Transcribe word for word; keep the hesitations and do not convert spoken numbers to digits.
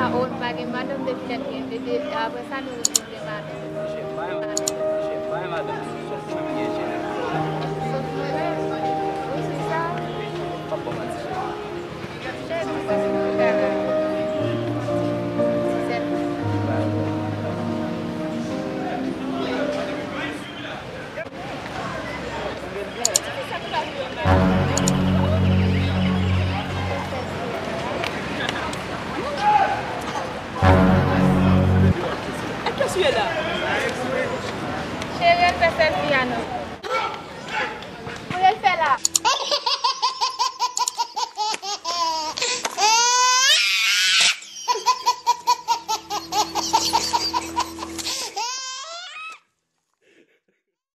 Oh, nou pa gen madanm depi lè n gen bebe, apre sa nou retwouve madanm. Misye bay, misye bay madanm sou sòs mwen gen cheri. Sòs mwen menm? Ou di sa? M ap ba w manti cheri. Cheri, sa se pou bagay. Ti sèl. Cheri, al fè sèlfi a non. Pou yo fè la.